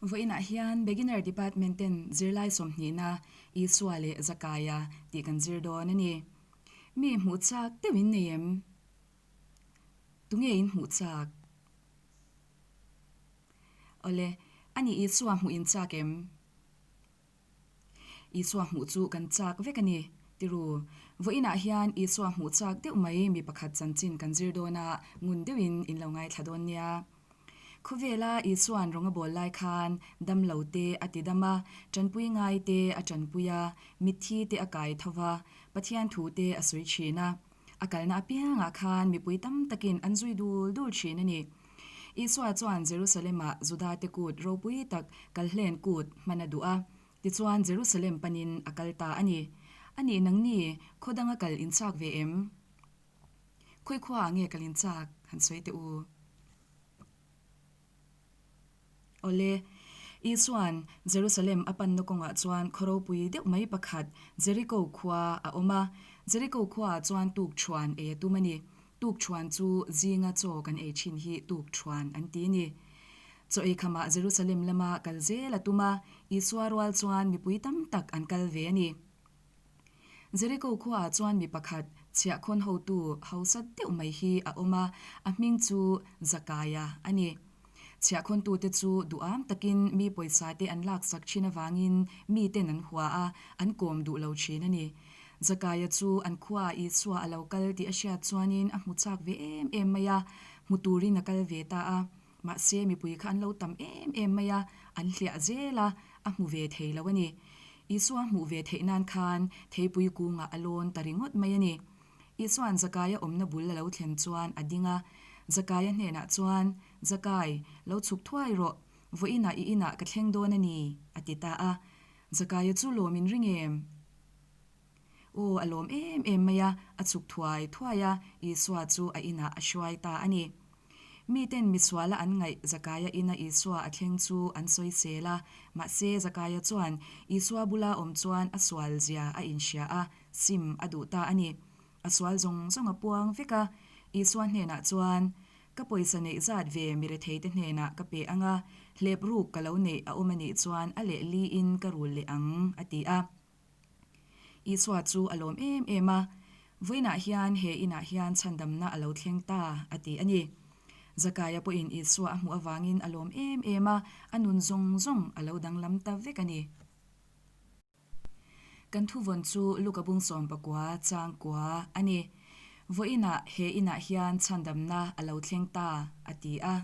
Vawiinah hian Beginner Department ten zirlai sawmhnihna Isua leh Zakaia tih kan zir dawn a ni. Mi hmuh chak deuh in nei em? Tunge in hmuh chak? Awle, ani Isua hmuh in chak em? Isua hmuh chu kan chak vek a ni, tiru. Vawiinah hian Isua hmuh chak deuh mai mi pakhat chanchin kan zir dawn a, ngun deuhin in lo ngaithla dawn nia. Khawvela Isua'n rawng a bawl lai khan dam lo te a ti dam a, tanpui ngai te a tanpui a, mitthi te a kai tho va, Pathian thu te a sawi thin a. A kalna apiangah khan mipui tam takin an zui dul dul thin a ni. Isua chuan Jerusalem-ah Judate kut ropui tak Kalhlen kut hman a duh a, tichuan Jerusalem panin a kal ta a ni. A nih nangni, khaw danga kal in chak ve em? Khawi khuaah nge kal in chak? Han sawi teh u. Awle, Isua'n Jerusalem a panna kawngah chuan khaw ropui deuh mai pakhat Jeriko khua a awm a. Jeriko khuaah chuan tukṭhuan ei a tum a ni. Tukṭhuan chu zinga chaw kan ei ṭhin hi tukṭhuan an ti a ni. Chaw ei khamah Jerusalem lama kal zel a tum a, Isua rual chuan mipui tam tak an kal ve a ni. Jeriko khuaah chuan mi pakhat chhiahkhawn hotu hausa deuh mai hi a awm a, a hming chu Zakaia a ni. Chhiahkhawntute chu duham takin mi pawisa te an laksak thin avangin miten an hua a, an kawm duh lo thin a ni. Zakaia chu an khuaah Isua a lo kal tih a hriat chuanin a hmu chak ve em em mai a, hmu turin a kal ve ta a. Mahse mipui kha an lo tam em em mai a, an hliah zel a, a hmu ve thei lo a ni. Isua hmuh ve theih nan khan theipui kungah a lawn ta ringawt mai a ni. Isua'n Zakaia awmna bul a lo thlen chuan a ding a, Zakaia hnenah chuan, Zakai, lo chhuk thuai rawh, vawiinah i inah ka thleng dawn a ni, a ti ta a. Zakaia chu lawm in ring em? Aw, a lawm em em mai a, a chhuk thuai thuai a, Isua chu a inah a hruai ta a ni. Miten misuala an ngaih Zakaia ina Isua a thleng chu an sawisel a, mahse Zakaia chuan Isua bula awm chuan a sual zia a inhria a, sim a duh ta a ni. A sual zawng zawng a puang vek a, Isua hnenah chuan, Ka pawisa neih zat ve mi retheite hnenah ka pe ang a, hlep ruk ka lo neih a awm a nih chuan a leh liin ka rul leh ang, a ti a. Isua chu a lawm em em a, Vawiinah hian he inah hian chhandamna a lo thleng ta, a ti a ni. Zakaia pawhin Isua a hmuh avangin a lawm em em a, a nun zawng zawng a lo danglam ta vek a ni. Kan thuvawn chu Luka bung sawmpakua changkua a ni. Vawiinah he inah hian chhandamna a lo thleng ta, a ti a.